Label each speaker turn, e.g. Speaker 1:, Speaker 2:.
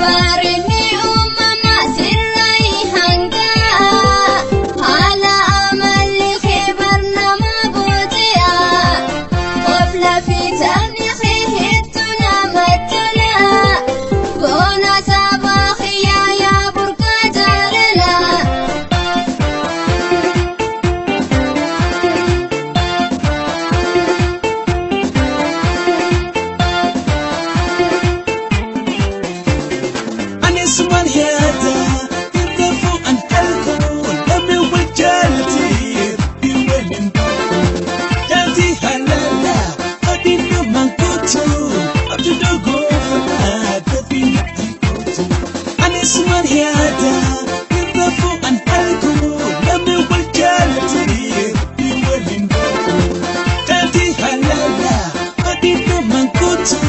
Speaker 1: Bareedni uumamaa sirraa hangaa haala amalli kee barnama booji'a. Qofla fi taphni kee hedduu namatti tola. Boona saba kiyyaa yaa burqaa jaalala.
Speaker 2: Anis waan yaada irra fu'an halkuun namni wal jaalate rabbi waliin bahu. Jaalti halala adiin namaan kootu abdii dogoofadhaa dafii natti kootu. Anis waan yaada irra fu'an halkuun namni wal jaalate rabbi waliin bahu. Jaalti halala adiin namaan kootu